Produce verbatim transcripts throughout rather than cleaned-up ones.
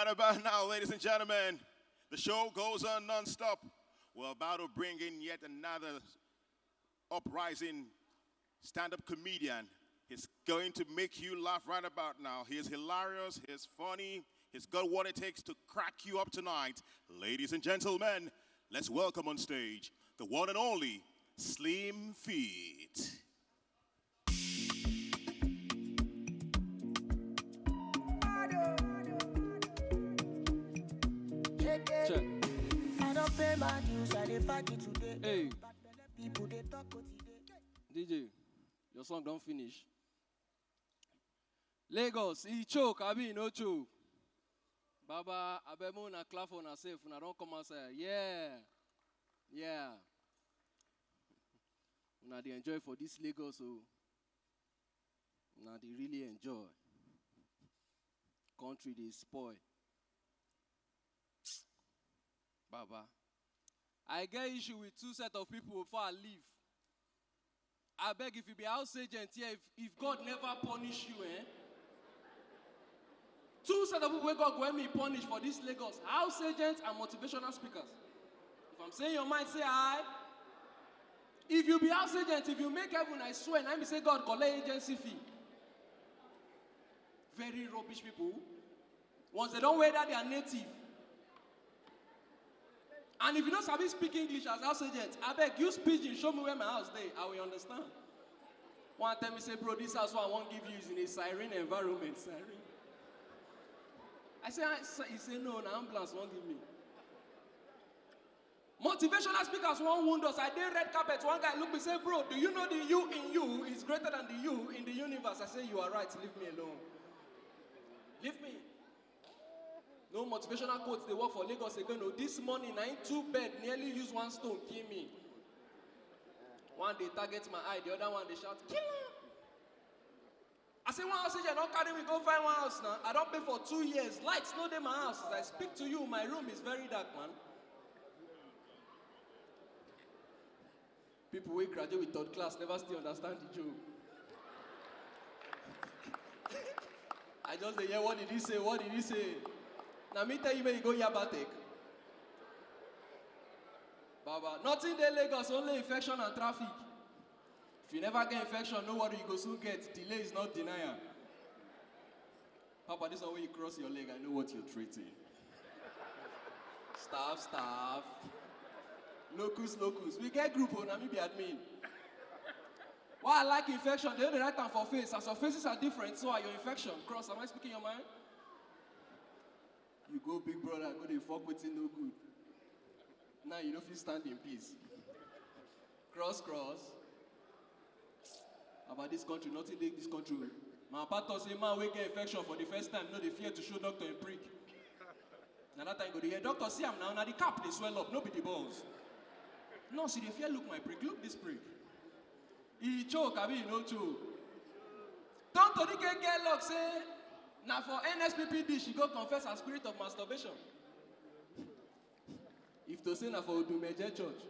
Right about now, ladies and gentlemen, the show goes on non-stop. We're about to bring in yet another uprising stand-up comedian. He's going to make you laugh right about now. He is hilarious, he is funny, he's got what it takes to crack you up tonight. Ladies and gentlemen, let's welcome on stage the one and only Slim Fit. Check. I don't pay my dues, I dey fight it today. Hey. Bad belle people they talk what today. D J, your song don't finish. Lagos, he choke, I mean no choke. Baba, abeg make una clap for una sef, una don come outside. Yeah. Yeah. Una dey enjoy for this Lagos o. Una dey really enjoy. Country dey spoil. Baba, I get issue with two set of people before I leave. I beg, if you be house agent here, if, if God never punish you, eh? Two set of people wey God go help me punish for this Lagos: house agents and motivational speakers. If I'm saying your mind, say aye. If you be house agent, if you make heaven, I swear, na me say God collect agency fee. Very rubbish people. Once they don't wear that, they are native. And if you don't sabi speak English as house agent, I beg, use pidgin, show me where my house dey, I will understand. One tell me say, "Bro, this house wey I wan give you is in a siren environment." Siren. I say, I say, he say, "No, na ambulance wan give me." Motivational speakers wan wound us. I dey red carpet, one guy look me say, "Bro, do you know the you in you is greater than the you in the universe?" I say, "You are right, leave me alone. Leave me." No motivational quotes dey work for Lagos again o. This morning, na him two bird nearly use one stone kill me. One dey target my eye, the other one dey shout, "Kill am!" I say, "One house agent don carry me go find one house now. I don pay for two years. Lights no dey my house. As I speak to you, my room is very dark, man." People wey graduate with third class never still understand the joke. I just dey hear, "What did he say? What did he say?" Now me tell you, make you go Yabatek. Baba, nothing dey Lagos, only infection and traffic. If you never get infection, no worry, you go soon get. Delay is not denial. Papa, this one wey you cross your leg, I know what you're treating. Staff, staff. Locus, locus. We get group o, na me be admin. Why I like infection, they don't write am for face. As your faces are different, so are your infection. Cross, am I speaking your mind? You go big brother, go dey fuck wetin no good. Now you no fit stand in peace. Cross, cross. About this country, nothing dey this country o. My papa talk say man wey get infection for the first time no dey fear to show doctor im prick. Na that time you go dey hear, "Doctor, see am now, na the cap dey swell up, no be the balls." "Nurse, you dey fear look my prick, look this prick." E choke, abi e no choke? Tom Tori get luck say na for N S P P D she go confess her spirit of masturbation. If to say na for Odumeje church.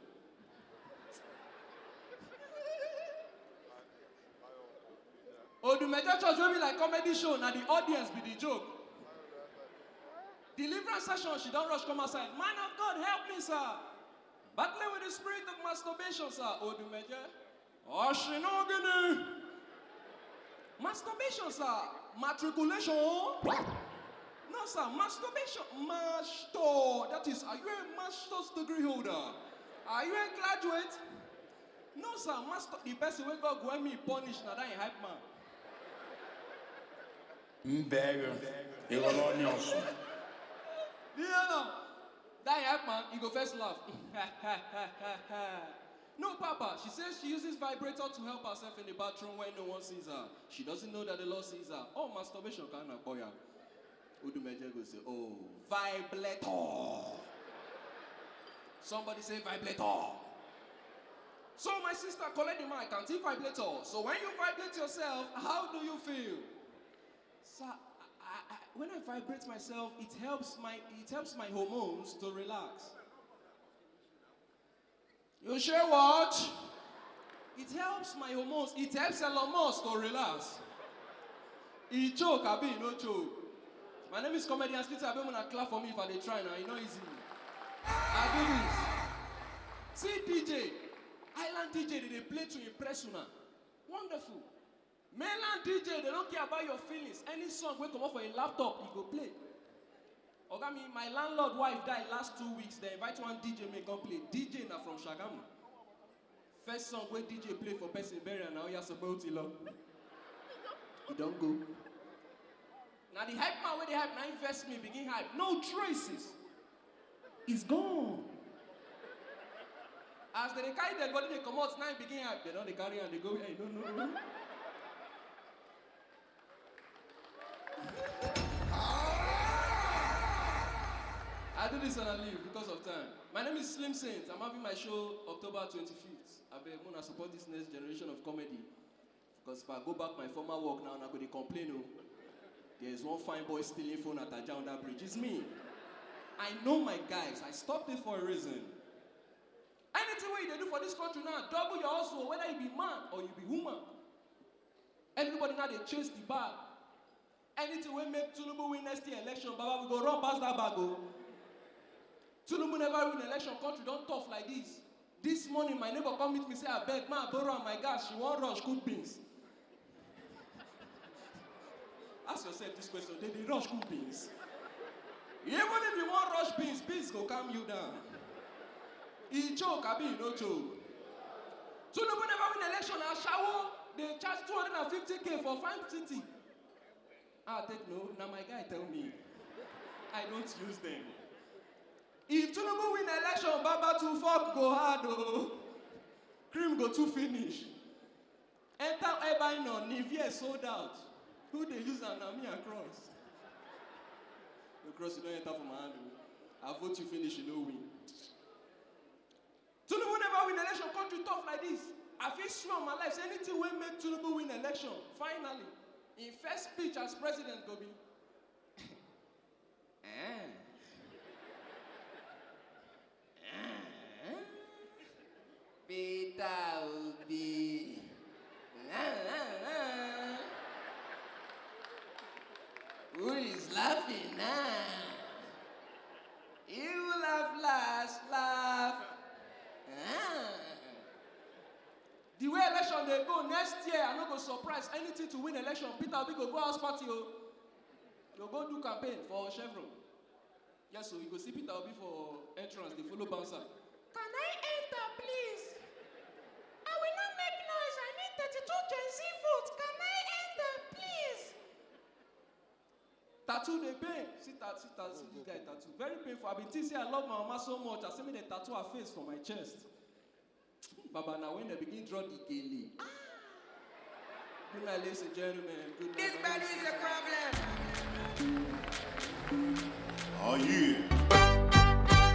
Odumeje church wey be like comedy show, na the audience be the joke. Deliverance session, she don rush come outside. "Man of God, help me, sir. Battling with the spirit of masturbation, sir." Odumeje. "Oshinogini." "Masturbation, sir. Matriculation." "No, sir. Masturbation." "Master. That is, are you a master's degree holder? Are you a graduate?" "No, sir. Master." The person wey God go help me punish na that hype man. Mbega. Igual ao Nelson. Yeah, no. That hype man, he go first laugh. "No, Papa, she says she uses vibrator to help herself in the bathroom when no one sees her. She doesn't know that the Lord sees her." "Oh, masturbation kind of boy." Odumeje go say, "Oh, vibrator." Somebody say, "Vibrator." "So, my sister, collect the mic and see vibrator. So when you vibrate yourself, how do you feel?" "Sir, I, I, when I vibrate myself, it helps my, it helps my hormones to relax." "You say what?" "It helps my hormones. It helps Elon Musk to relax." E choke, abi e no choke? My name is Comedian Skitty Abemuna. Clap for me if I dey try now. E no easy. I do this. See D J. Island D J, they dey play to impress una. Wonderful. Mainland D J, they don't care about your feelings. Any song wey comot for a laptop, e go play. Oga me, my landlord wife die last two weeks. They invite one D J make come play. D J na from Shagamu. First song wey D J play for person burial na Oya Sope Oti Lo. E don go. Na the hype man wey dey hype na him vex me begin hype. No traces. It's gone. As they dey carry dead body dey comot, na him begin hype. They don dey carry am dey go where e no know. I do this and I leave because of time. My name is Slim Saint. I'm having my show October twenty-fifth. Abeg, una support this next generation of comedy. Because if I go back my former work now, I go dey complain. Oh, there is one fine boy stealing phone at Aja under bridge. It's me. I know my guys. I stopped it for a reason. Anything wey you dey do for this country now, double your hustle, whether you be man or you be woman. Everybody now dey chase the bag. Anything wey make Tinubu win next year election, Baba, we go run pass that bag o. Tinubu never win election, country don tough like this. This morning, my neighbor come meet me say, "Abeg, ma borrow am my gas, she wan rush cook beans." Ask yourself this question: they dey rush cook beans? Even if you wan rush beans, beans go calm you down. E choke, abi e no choke? Tinubu never win election, ashawo dey charge two hundred and fifty K for fine city. I take no, na my guy tell me. I don't use them. If Tinubu win election, Baba, to fuck go hard o. Cream go too finish. Enter Ebino, Nivea sold out. Who dey use am? Na me and Cross. No, Cross, you don enter for my hand o. I vote you finish, you no win. Tinubu never win election, country tough like this. I fit swear on my life say anything wey make Tinubu win election, finally, im first speech as president go be, eh, eh, Peter Obi. Who is laughing now? You laugh last, laugh. Ah. The way election dey go, next year, I no go surprise anything to win election. Peter Obi go go house party o. Go go do campaign for Chevron. Yes, so you go see Peter Obi for entrance, dey follow bouncer. Can I enter, please? I will not make noise. I need thirty-two Gen Z votes. Can I enter, please? Tattoo dey pain. See tattoo, tattoo, see this guy tattoo. Very painful. I been think say I love my mama so much. I say make dem tattoo her face for my chest. Baba, na when dem begin draw the gele. Ah! Good night, ladies and gentlemen. Good night. This belly is a problem. Oh yeah.